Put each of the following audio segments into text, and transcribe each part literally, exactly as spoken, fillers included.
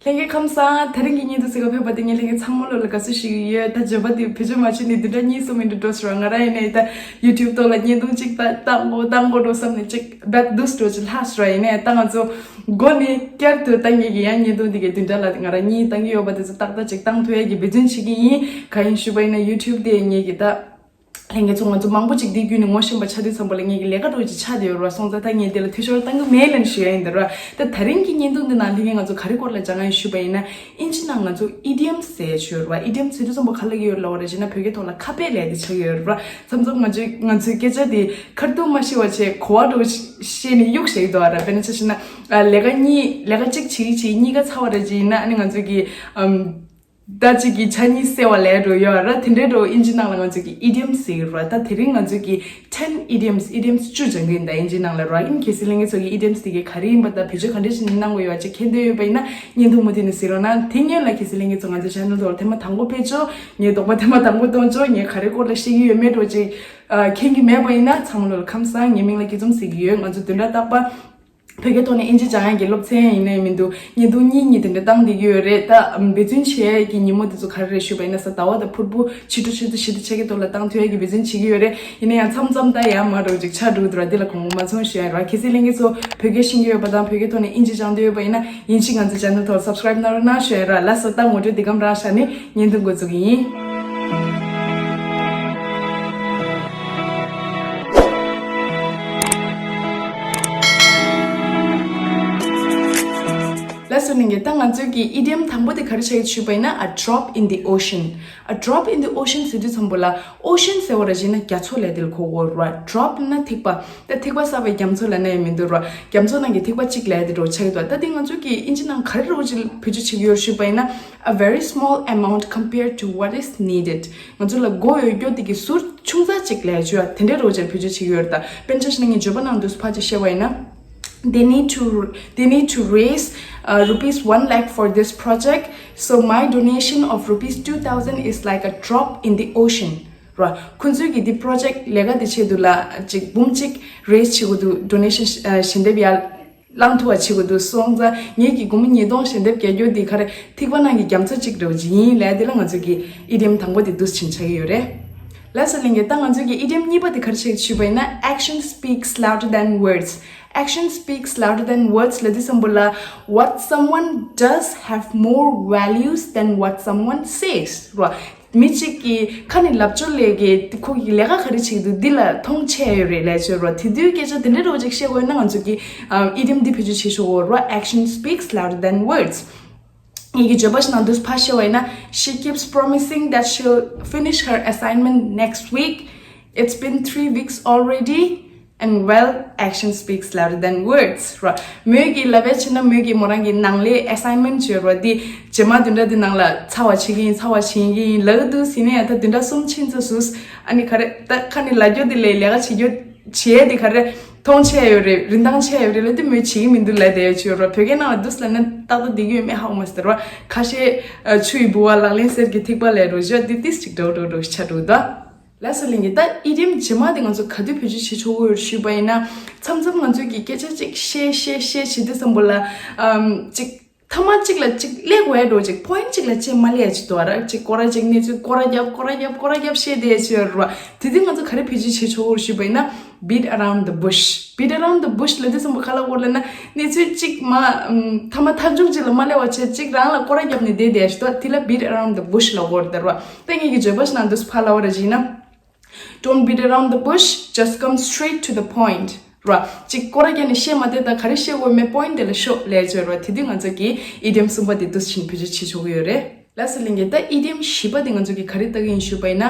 ལྷན་རྒྱས་ཁམས་བཟང་། དེ་རིང་གི་བརྙན་ཐུང་གཟིགས་ག་ཕེབས་པ་དེ་ངས་ལྷན་རྒྱས་ཚང་མ་ལོ་ལ་དགའ་བསུ་ཞུ་གི་ཡོད། ད་བརྗོད་པ་དེ་བེད་སྤྱོད་མ་བྱས་ནས་བདུན་ཕྲག་གཉིས་གསུམ་ཡིན་འགྲོ་འགྲོ་སོང་། ང་རང་ཡིན་ནའི་ད་YouTube་ཐོག་ལ་བརྙན་ཐུང་གཅིག་ད་བཏང་གོ་བཏང་གོ་འགྲོ་བསམ་ནས་གཅིག་བད་འདུག་འགྲོ་ཅིག་ལྷག་སོང་ཡིན་ནའི་ད་ང་ཚོ་མགོ་ནས་བསྐྱར་དུ་ད་ངས་ཀྱི་ཡང་བརྙན་ཐུང་འདི་གའི་བདུན་ཕྲག་ལ་ང་རང་གཉིས་བཏང་གི་ཡོད་པ་དེ་ཚོ་ཏག་ཏག་ཅིག་བཏང་ཐུབ་ཡ་གི་འབད་བརྩོན་བྱེད་ཀྱི་ཡིན། ག་ཡིན་ཞུས་པ་ཡིན་ན་YouTube་དེ་ངས་ཀྱི་ད། ལྷན་རྒྱས་ཚོ་ང་ཚོ་མང་པོ་ཅིག་འདི་བརྒྱུད་ནས་ངོ་ཤེས་པ་ཆགས་དུས་ཙམ་པ་ལ་ངས་ཀྱི་ལས་ཀ་འགྲོ་ཅིག་ཆགས་བསྡད་ཡོད་ར། སོང་ཙང་ད་ངས་འདི་ལ་འཐུས་ཤོར་བཏང་གི་མེད་ལབ་ཞུ་ཡ་ཡིན་ད་ར། ད་ད་རིང་གི་བརྙན་ཐུང་འདི་ནང་ལྷན་རྒྱས་ང་ཚོ་ག་རེ་སྐོར་ལ་སྦྱང་ཡ་ཡིན་ཞུས་པ་ཡིན་ན། ཨིན་ཇི་ནང་ང་ཚོ་ཨི་ཌི་ཡམ་ཟེར་ཡ་ཅིག་ཡོད་ར། ཨི་ཌི་ཡམ་ཟེར་དུས་ཙམ་པ་ག་ལབ་ཀྱི་ཡོད་ལབ་པ་རེད་ཅེ་ན་བོད་སྐད་ཐོག་ལ་ཁ་དཔེ་ལབ་ཡ་དེ་ཆགས་ཀྱི་ཡོད་ར། མཚམས་མཚམས་ང་ཚོའི་ང་ཚོའི་སྐད་ཆ་དེ་ཁ་ཐུག་མ་ཤེས་པ་བྱས་གོ་བ་འགྲོ་ཤེས་ནས་གཡུག་བཞག་གི་འདུག་ར། དཔེར་ན་ཆ་བཞག་ན་ལས་ཀ་གཉིས་ལས་ཀ་གཅིག་བྱེད་ཀྱི་བྱེད་གཉིས་ཀ་ཚར་བ་ར་ཅིག་ཡིན་ན་ཨ་ནི་ང་ཚོ་གི་ཨམ། ཟླ་གཅིག་གི་ཆ་གཉིས་སེལ་བ་ལས་འགྲོ་ཡོད་ར། དེ་འདྲའི་འགྲོ་ཨིན་ཇི་ནང་ལ་ང་ཚོས་ཀྱི་ཨི་ཌི་ཡམ་ཟེར་གྱི་ར། ད་དེ་རིང་ང་ཚོས་ཀྱི་ten idioms ཨི་ཌི་ཡམ་བཅུ་སྦྱང་གི་ཡིན་ད་ཨིན་ཇི་ནང་ལ་ར། ཨིན་གལ་སྲིད་ལྷན་རྒྱས་ཚོ་གི་ཨི་ཌི་ཡམ་དེ་གའི་ག་རེ་ཡིན་པ་དང་བེད་སྤྱོད་ག་འདྲ་ཞིག་ནས་གནང་དགོས་ཡོད་ཅེས་མཁྱེན་འདོད་ཡོད་པ་ཡིན་ན་བརྙན་ཐུང་མུ་མཐུད་ནས་གཟིགས་རོགས་གནང་། དེ་སྔོན་ལ་གལ་སྲིད་ལྷན་རྒྱས་ཚོ་ང་ཚོའི་ཆེ་ནལ་ཐོག་ལ་ཐེངས་མ་དང་པོ་ཕེབས་ཆོག་ངའི་དོགས་པ་ཐེངས་མ་དང་པོ་གཏོང་ཆོག་ངས་ག་རེ་སྐོར་ལ་བཤད་ཀྱི་ཡོད་མེད་འགྲོ་ཅིག་མཁྱེན་གྱི་མེད་པ་ཡིན་ན་ཚང་མ་ལོ་ལ་ཁམས་བཟང་། ངའི་མིང་ལ་སྐྱིད་འཛོམས་ཟེར་གྱི་ཡོད། ང་ཚོ་བདུན་ཕྲག་རྟག་པར་བོད་སྐད་ཐོག་ནས་ཨིན་ཇི་སྦྱང་ཡག་གི་སློབ་ཚན་ཡིན་ནའི་མི་འདུག་བརྙན་ཐུང་གཉིས་གཉིས་དེ་འདྲ་བཏང་བསྡད་ཀྱི་ཡོད་རེད། ད་འབད་བརྩོན་བྱེད་ཡག་གི་ཉིན་མོ་དེ་ཚོ་ག་རེ་རེད་ཞུས་པ་ཡིན་ན་གཟའ་ཟླ་བ་དང་ཕུར་བུ་ཕྱི་དྲོ་ཆུ་ཚོད་བཞི་དང་ཕྱེད་ཀའི་ཐོག་ལ་བཏང་ཐུབ་ཡག་གི་འབད་བརྩོན་བྱེད་ཀྱི་ཡོད་རེད། ཡིན་ན་ཡང་མཚམས་མཚམས་ད་ཡར་མར་འགྲོ་ཅིག་ཆགས་འགྲོ་གི་འདུག་ར། འདི་ལ་དགོངས་པ་མ་ཚོམ་ཞུ་ཡ་ར། གལ་སྲིད་ལྷན་རྒྱས་ཚོ་བོད་སྐད་ཤེས་ཀྱི་ཡོད་པ་དང་བོད་སྐད་ཐོག་ནས་ཨིན་ཇི་སྦྱང་འདོད་ཡོད་པ་ཡིན་ན་ཡིན་གཅིག་ང་ཚོ་ཆེ་ནལ་ཐོག་སབ་སི་ཀ་རེབ་གནང་རོགས་གནང་ཞུ་ཡ་ར། ལགས་སོ། ད་ངོ་སྤྲོད་འདི་གམ་རང་བཞག་ནས་བརྙན་ཐུང་འགོ་འཛུགས་ཀྱི་ཡིན། ལགས་སོ་ལྷན་རྒྱས། ད་ང་ཚོའི་གི་ཨི་ཌི་ཡམ་དང་པོ་དེ་ག་རེ་ཆགས་ཀྱི་ཞུས་པ་ཡིན་ན། A drop in the ocean. A drop in the ocean ཟེར་དུས་ཙམ་པོ་ལ་ཨོ་ཤན་ཟེར་བ་ར་བྱས་ན་རྒྱ་མཚོ་ལབ་དེ་ལ་གོ་གོ་ར། ཌོབ་ན་ཐིགས་པ། ད་ཐིགས་པ་བསགས་པའི་རྒྱ་མཚོ་ལབ་ན་ཡང་མི་འདུག་ར། རྒྱ་མཚོ་ནང་གི་ཐིགས་པ་གཅིག་ལབ་དེ་འགྲོ་ཆགས་ཀྱི་འདུག་ད་དེ་ང་ཚོ་གི་ཨིན་ཇི་ནང་ག་རེ་རོ་ཅིག་བེད་སྤྱོད་བྱེད་ཀྱི་ཡོད་ཞུས་པ་ཡིན་ན། A very small amount compared to what is needed. ང་ཚོ་ལ་དགོས་ཡོད་རྒྱུ་དེ་གི་ཟུར་ཆུང་ཙག་ཅིག་ལབ་ཡ་ཅིག་ཡོད། དེ་འདྲའི་རོ་ཅིག་བེད་སྤྱོད་བྱེད་ཀྱི་ཡོད་རེད། ད་དཔེར་ན་ཆ་བཞག་ན་ངས་བརྗོད་པ་ནང་དུ་ཕར་ཅིག་བཤད་པ་ཡིན་ན། They need to they need to raise uh, rupees one lakh for this project. So my donation of rupees two thousand is like a drop in the ocean. ར། ཁོང་ཚོའི་གི་འདི་པོ་རོ་ཇེག་ལས་ཀ་འདི་ཆེད་དུ་ལ་ཅིག་འབུམ་གཅིག་རེ་ཟ་བྱེད་དགོས་འདུག་ཌོ་ནེ་ཤན་ཞལ་འདེབས་ཡར་བླངས་ཐུབ་པ་བྱེད་དགོས་འདུག་སོང་ཙང་ངེད་ཀྱི་སྒོར་མོ་ཉིས་སྟོང་ཞལ་འདེབས་རྒྱག་རྒྱུ་འདི་ག་རེ་ཐིགས་པ་ནང་གི་རྒྱ་མཚོ་གཅིག་འདྲ་བོ་ཅིག་ཡིན་ལབ་དེ་ལ་ང་ཚོ་གི་ཨི་ཌི་ཡམ་དང་པོ་དེ་འདུག་སེ་ཆགས་ཀྱི་ཡོད་རེད། ལགས་སོ་ལྷན་རྒྱས། ད་ང་ཚོ་གི་ཨི་ཌི་ཡམ་གཉིས་པ་དེ་ག་རེ་ཆགས་ཞུས་པ་ཡིན་ན། Action speaks louder than words. Action speaks louder than words ལབ་དུས་ཙམ་པོ་ལ། What someone does have more values than what someone says. ར། མི་གཅིག་གིས་ཁ་ནས་ལབ་ཅོག་ལས་ཀྱི་ཁོ་གི་ལས་ཀ་ག་རེ་བྱེད་ཀྱི་འདུག་འདི་ལ་མཐོང་ཆེ་ཡོད་རེད་ལབ་ཅོག་ར། དེ་དུས་སྐད་ཆ་དེ་འདྲ་རོ་ཅིག་བཤད་དགོས་ན་ང་ཚོ་གི་ཨིཌི་ཡམ་འདི་བེད་སྤྱོད་བྱེད་ཆོག་གོ་ར། Action speaks louder than words. ངེད་ཀྱི་བརྗོད་པ་ཞིག་ནང་དུ་ཕར་བཤད་པ་ཡིན་ན། She keeps promising that she'll finish her assignment next week. It's been three weeks already. And well, action speaks louder than words. ར། མོས་ཀྱི་ལབ་པའི་ཕྱིར་ན་མོས་ཀྱི་མོ་རང་གི་ནང་ལས་ཨེ་སའིན་མེན་ཊི་ཅིག་ཡོད་ར། འདི་རྗེས་མ་བདུན་ཕྲག་འདི་ནང་ལ་ཚར་བ་བྱེད་ཀྱི་ཡིན་ཚར་བ་བྱེད་ཀྱི་ཡིན་ལབ་འདུག་ཟེར་ནས་ཡང་ད་བདུན་ཕྲག་གསུམ་ཕྱིན་ཚར་སོང་། ཨ་ནི་ག་རེ་ད་ཁ་ནས་ལབ་རྒྱུ་འདི་ལས་ལས་ཀ་བྱེད་རྒྱུ་བྱེད་ཡས་འདི་ག་རེ་མཐོང་ཆེ་ཡོད་རེད། རིན་ཐང་ཆེ་ཡོད་རེད་ལབ་དུས་མོས་བྱེད་ཀྱི་མི་འདུག་ལབ་བསྡད་ཡོད་ཅིག་ཡོད་ར། བོད་སྐད་ནང་ལ་འདུག་ལབ་ན་ཏག་ཏག་བསྡད་ཀྱི་ཡོད་མེད་ཧ་གོ་མ་སོང་། ད་ར་ཁ་ཤས་ཆུ་ཡི་ལྦུ་བ་ལག་ལེན་གསེར་གྱི་ཐིགས་པ་ལབ་རོ་ཞོ་འདི་ཏིས་ཅིག་འགྲོ་འགྲོ་འགྲོ་ཆགས་འགྲོ་ད། ལགས་སོ་ལྷན་རྒྱས། ད་ཨི་ཌི་ཡམ་རྗེས་མ་དེ་ང་ཚོ་ག་དུས་བེད་སྤྱོད་བྱེད་ཆོག་གི་ཡོད་ཞུས་པ་ཡིན་ན། མཚམས་མཚམས་ང་ཚོས་ཀྱི་སྐད་ཆ་གཅིག་བཤད་བཤད་བཤད་བྱེད་དུས་ཙམ་པོ་ལ། ཨམ། གཅིག་ཐ་མ་གཅིག་ལ་གཅིག་སླེབས་དགོས་ཡ་འགྲོ་གཅིག་པོ་ཡིན་ཊི་གཅིག་ལ་ཅིག་མ་སླེབས་ཡ་གཅིག་འདུག་ཨ་ར། གཅིག་སྐོར་ར་གཅིག་གནས་ཚུལ་སྐོར་ར་རྒྱབ་སྐོར་ར་རྒྱབ་སྐོར་ར་རྒྱབ་བཤད་བསྡད་ཡ་གཅིག་ཡོད་རེད་བ། དེ་དུས་ང་ཚོ་ག་རེ་བེད་སྤྱོད་བྱེད་ཆོག་གི་ཡོད་ཞུས་པ་ཡིན་ན། Beat around the bush. Beat around the bush ལབ་དུས་ཙམ་པོ་ག་ལབ་དགོས་ལབ་ན། གནས་ཚུལ་གཅིག་མ་ཨམ། ཐ་མ་མཐའ་མཇུག་གཅིག་ལ་མ་སླེབས་པ་བྱས་གཅིག་རང་ལ་སྐོར་ར་རྒྱབ་ནས་བསྡད་བསྡད་ཡ་ཞིག་འདུག་དེ་ལ་beat around the bush ལབ་དགོས་རེད་ད་ར་བ། ད་ངེད་ཀྱི་བརྗོད་པ་ཞིག་ནང་དུ་ཕར་ལབ་པ་ར་བྱས་ན། Don't beat around the bush, just come straight to the point. ར། གཅིག་སྐོར་ར་རྒྱག་ནས་བཤད་མ་བསྡད། ད་ག་རེ་བཤད་དགོས་མེད་པོ་ཡིན་ཊི་དེ་ལ་ཤོག་ལབ་ཡ་ཅིག་ཡོད་ར། དེ་དུས་ང་ཚོ་གིས་ཨི་ཌི་ཡམ་གསུམ་པ་དེ་འདུག་སེ་བེད་སྤྱོད་བྱེད་ཆོག་གི་ཡོད་རེད། ལགས་སོ་ལྷན་རྒྱས། ད་ཨི་ཌི་ཡམ་བཞི་པ་དེ་ང་ཚོ་གིས་ག་རེ་ལྟ་གི་ཡིན་ཞུས་པ་ཡིན་ན།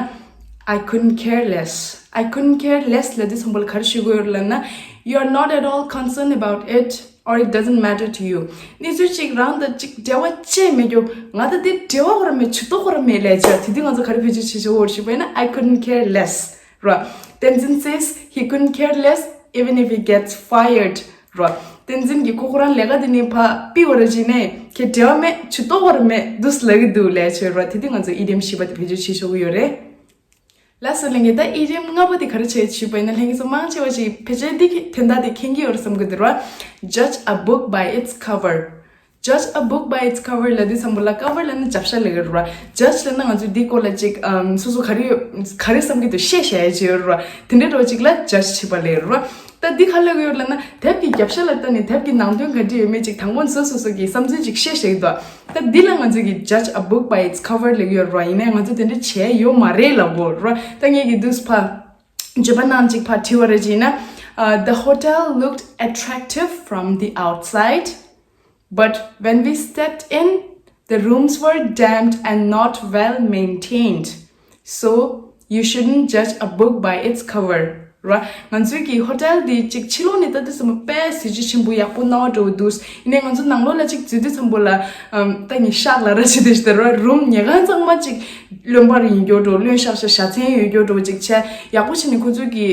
I couldn't care less. I couldn't care less ལབ་དུས་ཙམ་པོ་ལ་ག་རེ་ཞུ་དགོས་ཡོད་ལབ་ན། You are not at all concerned about it, or it doesn't matter to you. གནས་ཚུལ་གཅིག་རང་དང་གཅིག་འབྲེལ་བ་ཅི་ཡང་མེད་རྒྱུ། ང་དང་དེ་འབྲེལ་བ་ཁོ་རང་མེད། ཇུས་གཏོགས་ཁོ་རང་མེད་ལབ་ཡ་ཅིག་དེ་དུས་ང་ཚོ་ག་རེ་བེད་སྤྱོད་བྱེད་ཆོག་གི་ཡོད་ཞུས་པ་ཡིན་ན། I couldn't care less. ར། Tenzin says he couldn't care less even if he gets fired. ར། བསྟན་འཛིན་གྱིས་ཁོ་ཁོ་རང་ལས་ཀ་དེ་ནས་ཕར་ཕུད་པ་ར་བྱས་ནས་ཁྱེད་འབྲེལ་བ་མེད། ཇུས་གཏོགས་ཁོ་རང་མེད་འདུག་སེ་ལབ་ཀྱི་འདུག་ལབ་ཡ་ཅིག་ཡོད་ར། དེ་དུས་ང་ཚོ་ཨི་ཌི་ཡམ་བཞི་པ་དེ་བེད་སྤྱོད་བྱེད་ཆོག་གི་ཡོད་རེད། ལགས་སོ་ལྷན་རྒྱས། ད་ཨི་ཌི་ཡམ་ལྔ་པ་དེ་ག་རེ་བྱེད་ཞུས་པ་ཡིན་ན། ལྷན་རྒྱས་ཚོ་མང་ཆེ་བ་ཞིག་ཕལ་ཆེར་འདི་གི་དོན་དག་དེ་མཁྱེན་གྱི་ཡོད་རེད་བསམ་གྱི་འདུག་ར། Judge a book by its cover. Judge a book by its cover ལབ་དུས་ཙམ་པ་ལ་cover ལབ་ན་རྒྱབ་ཤ་ལབ་ཀྱི་རེད་བ། Judge ལབ་ན་ང་ཚོས་འདིའི་སྐོར་ལ་ཅིག་ཨམ་སོ་སོ་ག་རེ་ཡོད་ག་རེ་བསམ་གྱི་འདུག་བཤད་བཤད་ཡ་ཅིག་ཡོད་རེད་བ། དེ་འདྲའི་འདྲ་བོ་ཅིག་ལ་judge བྱེད་པ་ལབ་ཀྱི་རེད་བ། ད་འདི་ག་ལབ་ཀྱི་ཡོད་ལབ་ན་དེབ་ཀྱི་རྒྱབ་ཤ་ལ་ལྟ་ནས་དེབ་ཀྱི་ནང་དོན་ག་འདྲ་ཡོད་མེད་ཅིག་དང་པོ་ཚོ་སོ་སོ་གི་བསམ་ཚུལ་ཅིག་བཤད་བཤད་ཀྱི་འདུག་ད་འདི་ལ་ང་ཚོས་ཀྱི་judge a book by its cover ལབ་ཀྱི་ཡོད་རེད་བ། ཡིན་ནའི་ང་ཚོ་དེ་འདྲ་བྱས་ཡོད་མ་རེད་ལབ་དགོས་རེད་བ། ད་ངས་ཀྱི་འདུག་ཕ་བརྗོད་པ་ནང་ཅིག་ཕར་བྲིས་པ་རེད་ཅེ་ན། Uh, the hotel looked attractive from the outside, but when we stepped in, the rooms were damp and not well maintained. So, you shouldn't judge a book by its cover. ར། ང་ཚོའི་གི་ཧོ་ཊེལ་འདི་ཅིག་ཕྱི་ལོགས་ནས་ལྟ་དུས་ཙམ་པ་དཔེ་གཟི་བརྗིད་ཆེན་པོ་ཡག་པོ་སྣང་བ་འགྲོ་གི་འདུག་ཡིན་ནའི་ང་ཚོ་ནང་ལོགས་ལ་ཅིག་འཛུལ་དུས་ཙམ་པ་ལ་ཨམ་ད་ངས་ཤག་ལབ་ར་བྱེད་དུས་ཤི་ད་ར་རུམ་ཉལ་ཁང་ཚང་མ་ཅིག་རློན་པར་ཡིན་རྒྱུ་འགྲོ། རློན་ཤག་ཤག་བཞའ་ཚན་ཡོད་རྒྱུ་འགྲོ་ཅིག་བྱས་ཡག་པོ་བྱས་ནས་ཁོ་ཚོས་གི་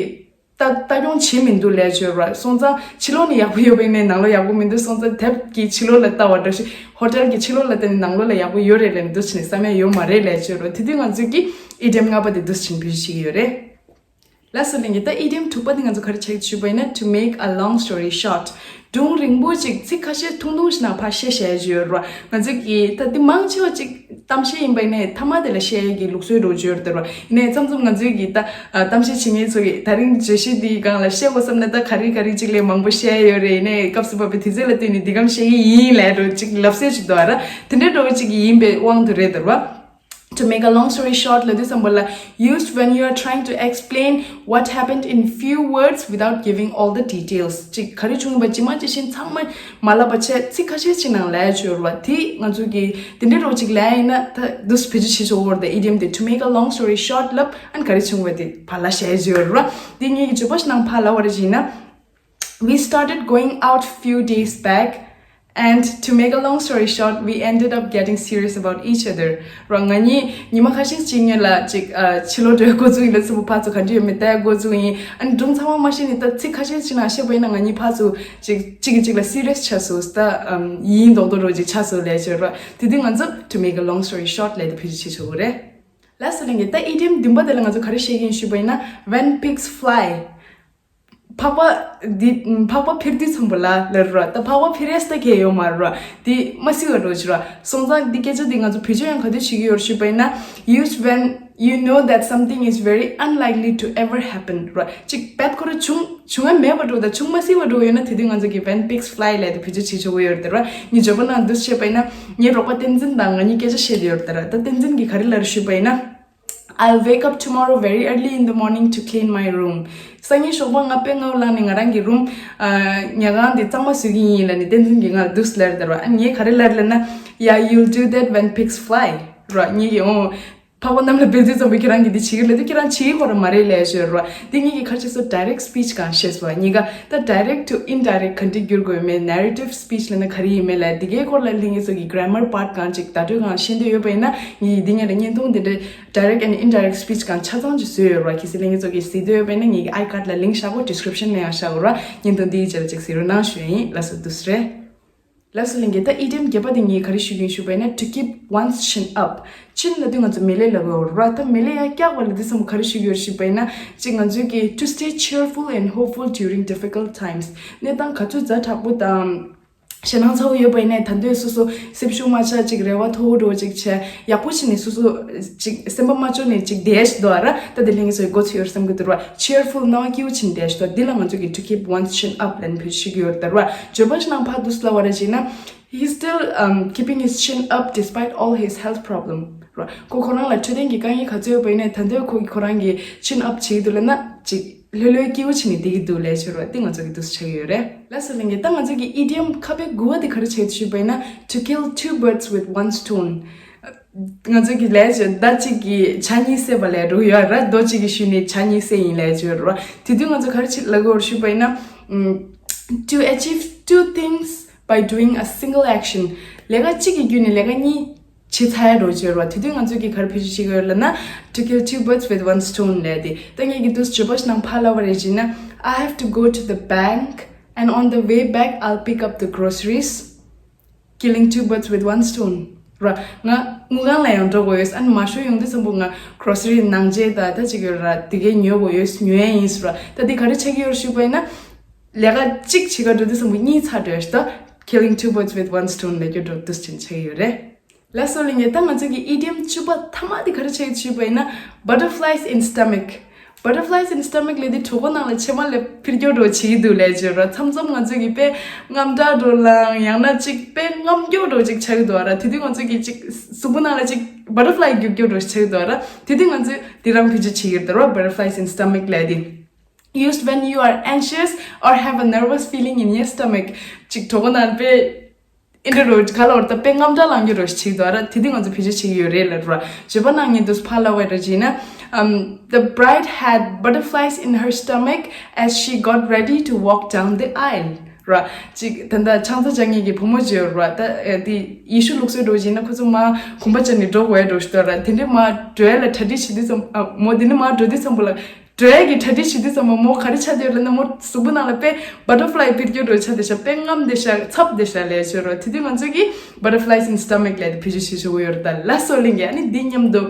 ལྟ་ལྟ་སྐྱོང་བྱེད་མི་འདུག་ལབ་བྱས་ར། སོང་ཙང་ཕྱི་ལོགས་ནས་ཡག་པོ་ཡོད་པ་ཡིན་ནའི་ནང་ལོགས་ཡག་པོ་མི་འདུག་སོང་ཙང་དེབ་ཀྱི་ཕྱི་ལོགས་ལ་ལྟ་བ་འདྲ་ཞིག་ཧོ་ཊེལ་གྱི་ཕྱི་ལོགས་ལ་ལྟ་ནས་ནང་ལོགས་ལ་ཡག་པོ་ཡོད་རེད་ལབ་ནས་འདུག་བྱས་ནས་བསམ་ཡ་ཡོད་མ་རེད་ལབ་བྱས་ར། དེ་དུས་ང་ཚོས་གི་ཨི་ཌི་ཡམ་ལྔ་པ་དེ་འདུག་བྱས་ནས་བེད་སྤྱོད་བྱེད་ཀྱི་ཡོད་རེད། ལགས་སོ་ལྷན་རྒྱས། ད་ཨི་ཌི་ཡམ་དྲུག་པ་དེ་ང་ཚོ་ག་རེ་བྱེད་ཀྱི་ཞུས་པ་ཡིན་ན། To make a long story short. སྒྲུང་རིང་པོ་ཅིག་ཚིག་ཁ་ཤས་ཐུང་ཐུང་ཞིག་ནང་ཕར་བཤད་བཤད་ཡ་ཅིག་ཡོད་རེད་བ། ང་ཚོ་གི་ད་འདི་མང་ཆེ་བ་ཅིག་གཏམ་བཤད་ཡིན་པ་ཡིན་ནའི་མཐའ་མ་དེ་ལ་བཤད་ཡ་གི་ལུགས་སྲོལ་འདྲ་བོ་ཅིག་ཡོད་རེད་བ། ཡིན་ནའི་མཚམས་མཚམས་ང་ཚོའི་གི་ད་གཏམ་བཤད་བྱེད་མཁན་ཚོ་གི་ད་རིང་བརྗོད་གཞི་འདིའི་སྒང་ལ་བཤད་དགོས་བསམ་ན་ད་ག་རེ་ག་རེ་ཅིག་ལས་མང་པོ་བཤད་ཡ་ཡོད་རེད། ཡིན་ནའི་སྐབས་སུ་བབས་པའི་དུས་ཚོད་ལ་བལྟས་ནས་འདི་གམ་བཤད་ཀྱི་ཡིན་ལབ་འདྲ་བོ་ཅིག་ལབ་སྲོལ་ཅིག་འདུག་ཨ་ར། དེ་འདྲ་འདྲ་བོ་ཅིག་ཡིན་པའི་དབང་དུ་རེད་བ། To make a long story short ལབ་དུས་ཙམ་པ་ལ། Used when you are trying to explain what happened in few words without giving all the details. ཅིག་ག་རེ་བྱུང་ཡིན་པ་ཇི་མ་ཇི་བཞིན་ཚང་མ་མ་ལབ་པ་བྱས་ཚིག་ཁ་ཤས་ཅིག་ནང་ལབ་ཡ་ཅིག་ཡོད་རེད་བ། དེ་ང་ཚོ་གི་དེ་འདྲ་འདྲ་བོ་ཅིག་ལབ་ཡ་ཡིན་ན་ད་འདུག་སེ་བེད་སྤྱོད་བྱེད་ཆོག་གི་ཡོད་རེད། ད་ཨི་ཌི་ཡམ་དེ། To make a long story short ལབ་ཨ་ནི་ག་རེ་བྱུང་བ་དེ་ཕར་ལབ་བཤད་ཡ་ཅིག་ཡོད་རེད་བ། དེ་ངས་ཀྱི་བརྗོད་པ་ཞིག་ནང་ཕར་ལབ་པ་རེད་ཅེ་ན། We started going out few days back, and to make a long story short, we ended up getting serious about each other. ར། ང་གཉིས་ཉི་མ་ཁ་ཤས་ཅིག་སྔོན་ལ་ཅིག་ཨ་ཕྱི་ལོགས་འགྲོ་འགོ་བཙུགས་ཡིན་ལ། ཚུར་ཕར་ཚུར་ག་འདྲ་ཡོད་མེད་ལྟ་འགོ་བཙུགས་ཡིན། ཨ་ནི་སྒྲུང་ཚང་མ་མ་བཤད་ནས་ད་ཚིག་ཁ་ཤས་ཅིག་ནང་བཤད་པ་ཡིན་ན་ང་གཉིས་ཕར་ཚུར་ཅིག་གཅིག་གིས་གཅིག་ལ་སི་རི་ཡས་ཆགས་སོང་། ད་ཨམ་ཡིན་མདོག་མདོག་འདྲ་བོ་ཅིག་ཆགས་སོང་ལབ་བྱས་ར། དེ་དུས་ང་ཚོ་to make a long story short ལབ་དེ་བེད་སྤྱོད་བྱེད་ཆོག་གི་རེད། ལགས་སོ་ལྷན་རྒྱས། ད་ཨི་ཌི་ཡམ་བདུན་པ་དེ་ལ་ང་ཚོ་ག་རེ་བཤད་ཀྱི་ཡིན་ཞུས་པ་ཡིན་ན། When pigs fly. ཕག་པ་འདི་ཕག་པ་འཕུར་དུས་ཙམ་པ་ལ་ལབ་ར། ད་ཕག་པ་འཕུར་ཡས་ད་གས་ཡོད་མ་ར། འདི་མ་སྲིད་པ་འདྲ་བོ་ཅིག་ར། སོང་ཙང་འདི་སྐད་ཆ་འདི་ང་ཚོ་བེད་སྤྱོད་ཡང་ག་དུས་བྱེད་ཀྱི་ཡོད་ཞུས་པ་ཡིན་ན། Used when you know that something is very unlikely to ever happen ར། ཅིག་རྦད་ཁོ་རང་བྱུང་བྱུང་ཡ་མེད་པ་འདྲ་བོ་དང་བྱུང་མ་སྲིད་པ་འདྲ་བོ་ཡོད་ན། དེ་དུས་ང་ཚོ་གིས་when pigs fly ལབ་དེ་བེད་སྤྱོད་བྱེད་ཆོག་གི་ཡོད་རེད་ར། ངའི་བརྗོད་པ་ནང་འདུག་སེ་བཤད་པ་ཡིན་ན། ངའི་རོགས་པ་བསྟན་འཛིན་དང་ང་གཉིས་སྐད་ཆ་བཤད་བསྡད་ཡོད་རེད་ར། ད་བསྟན་འཛིན་གྱིས་ག་རེ་ལབ་རེད་ཞུས་པ་ཡིན་ན། I'll wake up tomorrow very early in the morning to clean my room. སང་ཉིན་ཞོགས་པ་ང་དཔེ་སྔ་པོ་ལངས་ནས་ང་རང་གི་རུམ་ཨ་ཉལ་ཁང་དེ་གཙང་མ་བཟོ་གི་ཡིན་ལབ་ནས་བསྟན་འཛིན་གྱིས་ང་ལ་འདུག་སེ་ལབ་རེད་ར། ཨ་ངས་ག་རེ་ལབ་རེད་ལབ་ན། Yeah, you'll do that when pigs fly ར། ངས་ཀྱིས་འོ་ཕག་པ་གནམ་ལ་འཕུར་དུས་ཙམ་པ་ཁྱེད་རང་གིས་འདི་བྱེད་ཀྱི་ལབ་དུས་ཁྱེད་རང་བྱེད་ཀྱི་ཁོ་རང་མ་རེད་ལབ་ཞོར་ར། འདི་ངས་ཀྱིས་ག་རེ་བྱས་སོང་། direct speech གང་བཤད་སོང་། ངས་ཀྱིས་ད་direct to indirect ག་འདྲ་བསྒྱུར་དགོས་མེད། narrative speech ལབ་ན་ག་རེ་ཡིན་མེད་ལབ་འདི་གའི་སྐོར་ལ་ལྷན་རྒྱས་ཚོ་གིས་grammar part གང་ཅིག་བརྡ་སྤྲོད་གང་ཤེས་འདོད་ཡོད་པ་ཡིན་ན། ངས་འདི་ངས་ལ་བརྙན་ཐུང་འདི་འདྲ་direct and indirect speech གང་ཆ་ཚང་ཅིག་བཟོས་ཡོད་རེད་བ། གལ་སྲིད་ལྷན་རྒྱས་ཚོ་གིས་གཟིགས་འདོད་ཡོད་པ་ཡིན་ན་ངེད་ཀྱི་iCard ལ་link བཞག་གོ། description ལ་ཡང་བཞག་གོ་ར། བརྙན་ཐུང་འདིའི་རྗེས་ལ་ཅིག་གཟིགས་རོགས་གནང་ཞུ་ཡ་ཡིན། ལགས་སོ། འདུག་སེ་རེད། ལགས་སོ་ལྷན་རྒྱས། ད་ཨི་ཌི་ཡམ་བརྒྱད་པ་དེ་ངས་ག་རེ་ཞུ་གི་ཡིན་ཞུས་པ་ཡིན་ན། To keep one's chin up. chin ལབ་དུས་ང་ཚོ་མེ་ལེ་ལབ་ཀྱི་ཡོད་རེད་བ། ད་མེ་ལེ་ཡར་བཀྱག་པ་ལབ་དུས་ཙམ་པ་ག་རེ་ཞུ་གི་ཡོད་རེད་ཞུས་པ་ཡིན་ན། གཅིག་ང་ཚོས་ཀྱིས་to stay cheerful and hopeful during difficult times. གནས་སྟངས་ག་ཚོད་ཛ་དྲག་པོ་དང་ཞེད་སྣང་ཚ་པོ་ཡོད་པ་ཡིན་ནའི་ད་དུང་སོ་སོ་སེམས་ཤུགས་མ་ཆག་ཅིག་རེ་བ་མཐོ་པོ་འདྲ་བོ་ཅིག་བྱས། ཡག་པོ་བྱས་ནས་སོ་སོ་ཅིག་སེམས་པ་མ་སྐྱོ་ནས་ཅིག་བསྡད་ཤི་འདུག་ཨ་ར། ད་དེ་ལྷན་རྒྱས་ཚོ་གི་མགོ་ཚོས་ཡོད་བསམ་གྱི་འདུག་ར། cheerful སྣང་བ་སྐྱིད་པོ་བྱས་ནས་བསྡད་ཤི་འདུག་འདི་ལ་ང་ཚོས་ཀྱིས་to keep one's chin up ལབ་ནས་བེད་སྤྱོད་བྱེད་ཀྱི་ཡོད་རེད་ད་ར། བརྗོད་པ་ཞིག་ནང་ཕར་འདུག་སེ་ལབ་པ་རེད་ཅེ་ན། He's still, um, keeping his chin up despite all his health problem. ར། ཁོ་ཁོ་རང་ལ་འཕྲོད་བསྟེན་གྱི་དཀའ་ངལ་ག་ཚོད་ཡོད་པ་ཡིན་ནའི་ད་དུང་ཁོ་གིས་ཁོ་རང་གི་chin up བྱེད་ཀྱི་འདུག་ལབ་ན་ཅིག་ལྷོད་ལྷོད་སྐྱིད་པོ་བྱས་ནས་བསྡད་ཀྱི་འདུག་ལབ་ཞོར་བ་འདི་ང་ཚོ་གི་འདུག་སེ་ཆགས་ཀྱི་ཡོད་རེད། ལགས་སོ་ལྷན་རྒྱས། ད་ང་ཚོ་གི་ཨི་ཌི་ཡམ་ཁ་དཔེ་དགུ་པ་འདི་ག་རེ་བྱེད་ཀྱི་འདུག་ཞུས་པ་ཡིན་ན། To kill two birds with one stone. ང་ཚོ་གི་ལས་བྱེད་ཟླ་གཅིག་གིས་བྱ་གཉིས་བསད་པ་ལས་འགྲོ་གི་ཡོད་ར། རྡོ་གཅིག་གིས་གཞུས་ནས་བྱ་གཉིས་བསད་ཡིན་ལབ་ཀྱི་ཡོད་ར། དེ་དུས་ང་ཚོ་ག་རེ་བྱེད་ལབ་ཀྱི་ཡོད་རེད་ཞུས་པ་ཡིན་ན། ཨམ། To achieve two things by doing a single action. ལས་ཀ་གཅིག་གི་བརྒྱུད་ནས་ལས་ཀ་གཉིས་བྱེད་ཚར་ཡ་འགྲོ་གི་ཡོད་ར། དེ་དུས་ང་ཚོ་གིས་ག་རེ་བེད་སྤྱོད་བྱེད་ཀྱི་ཡོད་ལབ་ན། To kill two birds with one stone ལབ་དེ། ད་ངས་ཀྱིས་འདུག་སེ་བརྗོད་པ་ཞིག་ནང་ཕར་ལབ་པ་རེད་ཅེ་ན། I have to go to the bank and on the way back I'll pick up the groceries. Killing two birds with one stone. ར། ང་དངུལ་ཁང་ལ་ཡང་འགྲོ་དགོས་ཡོད། ཨ་ནི་མ་ཤོར་ཡོང་དུས་ཙམ་པ་ང་grocery ནང་ཆས་དང་ད་ཅིག་ཡོད་ར། དེ་གའི་ཉོ་དགོས་ཡོད། ཉོ་ཡ་ཡིན་ཟེར་ར། ད་འདི་ག་རེ་ཆགས་ཀྱི་ཡོད་རེད་ཞུས་པ་ཡིན་ན། ལས་ཀ་གཅིག་བྱེད་ག་འགྲོ་དུས་ཙམ་པ་གཉིས་ཚར་འགྲོ་ཡ་ཞིག་ད། Killing two birds with one stone ལབ་རྒྱུ་འདྲ་འདུག་ཅིག་ཆགས་ཡོད་རེད། ལགས་སོ་ལགས་ངས་ད་ང་ཚོ་གི་ཨི་ཌི་ཡམ་བཅུ་པ་ཐ་མ་དེ་ག་རེ་ཆགས་ཡོད་ཞུས་པ་ཡིན་ན། Butterflies in stomach. Butterflies in stomach ལབ་དེ་གྲོད་ཁོག་ནང་ལ་ཕྱེ་མ་ལ་འཕུར་རྒྱུ་འདྲ་བྱེད་ཀྱི་འདུག་ལབ་བྱས་ར། མཚམས་མཚམས་ང་ཚོ་གི་དཔེ་རྔམ་དྲག་འདྲ་ལ་ཡང་ན་ཅིག་དཔེ་རྔམ་རྒྱུ་འདྲ་ཅིག་ཆགས་ཀྱི་འདུག་ར། དེ་དུས་ང་ཚོ་གི་ཅིག་གཟུགས་པོ་ནང་ལ་ཅིག་butterfly རྒྱུག་རྒྱུ་འདྲ་ཆགས་ཀྱི་འདུག་ར། དེ་དུས་ང་ཚོས་དེ་རང་བེད་སྤྱོད་བྱེད་ཀྱི་ཡོད་རེད་ར། Butterflies in stomach ལབ་དེ། Used when you are anxious or have a nervous feeling in your stomach. ཅིག་གྲོད་ཁོག་ནང་དཔེ་ཨེ་འདྲ་རོ་ག་ལ་བར་ད་དཔེ་རྔམ་དྲག་ལངས་རྒྱུ་འདྲ་ཞིག་བྱེད་ཀྱི་འདུག་ར། དེ་དུས་ང་ཚོ་བེད་སྤྱོད་བྱེད་ཀྱི་ཡོད་རེད་ལབ་ར། བརྗོད་པ་ནང་ཉིད་དུ་ཕར་ལབ་པ་འདྲ་བྱས་ན། Um, the bride had butterflies in her stomach as she got ready to walk down the aisle. ར། ཅིག་ད་ལྟ་ཕྱག་འཚལ་བྱ་མཁན་གྱི་བུ་མོ་ཅིག་ཡོད་ར། ད་ཨེ་དེ་ཡེ་ཤུ་ལུགས་སྲོལ་འདྲ་བྱས་ན་ཁོ་ཚོ་མར་གོམ་པ་བྱས་ནས་འགྲོ་དགོས་ཡ་འདྲ་ཞིག་འདུག་ར། དེ་འདྲའི་མར་འགྲོ་ཡ་ལ་གྲ་སྒྲིག་བྱེད་དུས་ཙམ་ཨ་མོ་དེ་ནི་མར་འགྲོ་དུས་ཙམ་པོ་ལ། འགྲོ་ཡ་གི་གྲ་སྒྲིག་བྱེད་དུས་ཙམ་པ་མོ་ག་རེ་ཆགས་བསྡད་ཡོད་ལབ་ན། མོ་གཟུགས་པོ་ནང་ལ་དཔེ་butterfly འཕུར་རྒྱུ་འདྲ་ཆགས་བསྡད་ཤག་དཔེ་རྔམ་བསྡད་ཤག་འཚབ་བསྡད་ཤག་ལབ་ཡ་ཅིག་ཡོད་ར། དེ་དུས་ང་ཚོ་གིས་butterflies in stomach ལབ་དེ་བེད་སྤྱོད་བྱེད་ཆོག་གི་ཡོད་རེད། ད་ལགས་སོ་ལགས་ངས་ཨ་ནི་འདི་མཉམ་དུ།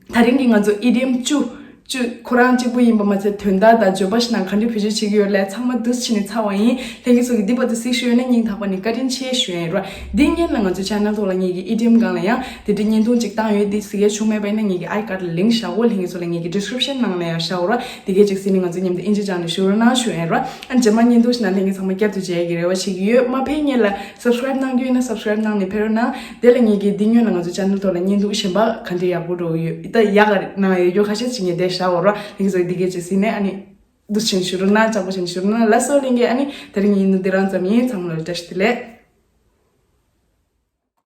ད་རིང་གི་ང་ཚོ་ཨི་ཌི་ཡམ་བཅུ། བཅུ་ཁོ་རང་གཅིག་པུ་ཡིན་པ་མ་ཚད་དོན་དག་དང་བརྗོད་པ་ཞིག་ནང་ག་འདྲ་བེད་སྤྱོད་བྱེད་ཀྱི་ཡོད་ལབ་ཚང་མ་འདུག་སེ་བྱས་ནས་ཚར་བ་ཡིན། ལྷན་རྒྱས་ཚོ་གིས་འདི་བར་དུ་གཟིགས་བཞུགས་ཡོད་ན་སྙིང་ཐག་པ་ནས་བཀའ་དྲིན་ཆེ་ཞུ་ཡ་ཡིན་ར། འདི་སྔོན་ལ་ང་ཚོའི་channel ཐོག་ལ་ངེད་ཀྱི་ཨི་ཌི་ཡམ་སྒང་ལ་ཡང་དེ་འདྲའི་བརྙན་ཐུང་ཅིག་བཏང་ཡོད། འདི་གཟིགས་ཡ་བྱུང་མེད་པ་ཡིན་ན་ངེད་ཀྱི་ཨའི་ཀཌ་ལ་ལིངཀ་བཞག་གོ། ལྷན་རྒྱས་ཚོ་ལ་ངེད་ཀྱི་ཌིསི་ཀི་རིབ་ཤན་ནང་ལ་ཡང་བཞག་གོ་ར། དེ་གས་ཅིག་གཟིགས་ནས་ང་ཚོ་མཉམ་དུ་ཨིན་ཇི་སྦྱངས་ནས་བཞུགས་རོགས་གནང་ཞུ་ཡ་ཡིན་ར། ཨ་རྗེས་མ་བརྙན་ཐུང་ཞིག་ནང་ལྷན་རྒྱས་ཚང་མ་བསྐྱར་དུ་མཇལ་ཡ་གི་རེ་བ་བྱེད་ཀྱི་ཡོད། མ་ཕེབས་སྔོན་ལ་སབ་སི་ཀ་རའིབ་གནང་རྒྱུ་ཡིན་ན་སབ་སི་ཀ་རའིབ་གནང་ནས་ཕེབས་རོགས་གནང་། དེ་ལ་ངེད་ཀྱིས་འདི་སྔོན་ལ་ང་ཚོ་ཅེ་ནལ་ཐོག་ལ་བརྙན་ཐུང་གཞན་པ་ག་འདྲ་ཡག་པོ་འདྲ་ཡོད་ད་ཡག་ག་གནང་ཡོད་རྒྱུ་ཁ་ཤས་ཅིག་ངས་དེ་བཞག་འོ་ར། ལྷན་རྒྱས་ཚོ་འདི་གས་ཅིག་གཟིགས་ནས་ཨ་ནི་འདུག་སེ་བྱས་ནས་བཞུགས་རོགས་གནང་། ཅག་པོ་བྱས་ནས་བཞུགས་རོགས་གནང་། ལགས་སོ་ལྷན་རྒྱས། ཨ་ནི་དེ་རིང་ཡིན་ནོ་འདི་རང་ཙམ་ཡིན། ཚང་མ་ལ་བཀྲ་ཤིས་བདེ་ལེགས།